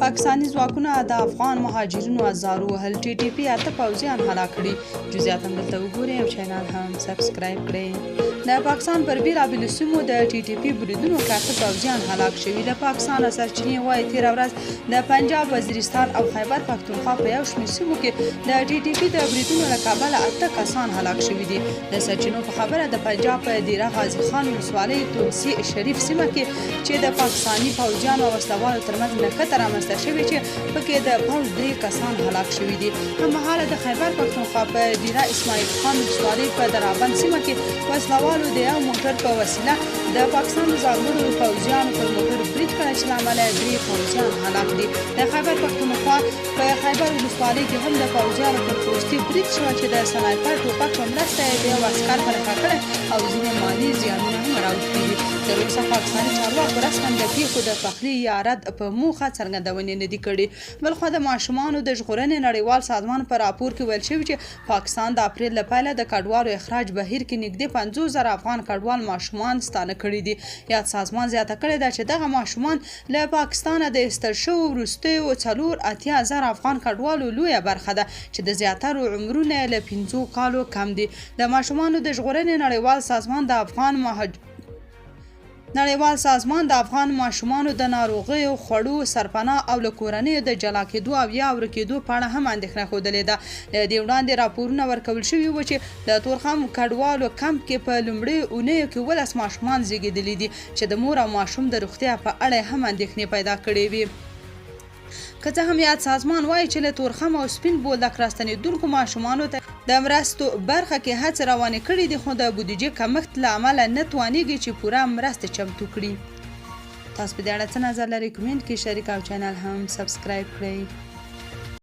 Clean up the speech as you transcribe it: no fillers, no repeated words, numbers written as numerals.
پاکستاني ځواکونه د افغان مهاجرینو ازار وهل، ټي ټي پي اته پوځیان هلاک کړي. جزئیات هم دلته وګورئ او چینل هم سبسکرایب کړئ. د پاکستان پر بېلابېلو سیمو د ټي ټي پي بریدونو کې اته پوځیان هلاک شوي. له پاکستانه سرچینې وايي، تېره ورځ د پنجاب، وزیرستان او خیبر پښتونخوا په یو شمېر سیمو کې د ټي ټي پي د بریدونو له کبله اته کسان هلاک شوي دي. د سرچینو په خبره، د پنجاب په دیره غازي خان ولسوالۍ تونسي شریف سیمه کې چې د پاکستاني پوځیانو او وسلهوالو ترمنځ نښته رامنځته شوې چې پکې د پوځ درې کسان هلاک شوي دي. هممهاله د خیبر پښتونخوا په ډیره اسماعیل خان ولسوالۍ په درابند سیمه کې وسلهوالو د یو موټر په وسیله د پاکستان د ځانګړو پوځیانو پر موټر برید کړی چې له امله یې درې پوځیان هلاک دي. د خیبر پښتونخوا په خیبر ولسوالۍ کې هم د پوځیانو پر پوستې برید شوی چې د سنایپر ټوپک په مرسته یې د یو عسکر په نښه کړی او ځینې مالي زیانونه هم اړوښتي دي. تر اوسه پاکستاني چارواکو رسما د پېښو د پخلي یا رد په موخه څرګندونې نه دي کړي. بلخوا د ماشومانو د ژغورنې نړیوال سازمان په راپور کې ویل شوي چې پاکستان د اپریل له پیله د کډوالو اخراج بهیر کې نږدې 50 زره افغان کډوال ماشومان ستانه کړي دي. یاد سازمان زیاته کړې ده چې دغه ماشومان له پاکستانه د ایستل شوو وروستیو 84 زره افغان کډوالو لویه برخه ده چې د زیاترو عمرونه یې له پنځو کالو کم دي. د ماشومانو د ژغورنې نړیوال سازمان د افغان مهاج نړیوال سازمان د افغان ماشومانو د ناروغیو، خوړو، سرپناه او له کورنیو د جلا کېدو او یا ورکېدو په اړه هم اندېښنه ښودلې ده. له دې وړاندې راپورونه ورکول شوي وو چې د تورخم کډوالو کمپ کې په لومړیو اونیو کې 17 ماشومان زېږېدلي دي چې د مور او ماشوم د روغتیا په اړه یې هم اندېښنې پیدا کړې وې. که څه هم یاد سازمان وايي چې له تورخم او سپین بولدک راستنېدونکو ماشومانو ته د مرستو برخه کې هڅې روانې کړې دي، خو د بودیجې کمښت له امله نه توانېږي چې پوره مرستې چمتو کړي. تاسو په دې اړه څه نظر لرئ؟ کومنټ کې شریک او چینل هم سبسکرایب کړئ.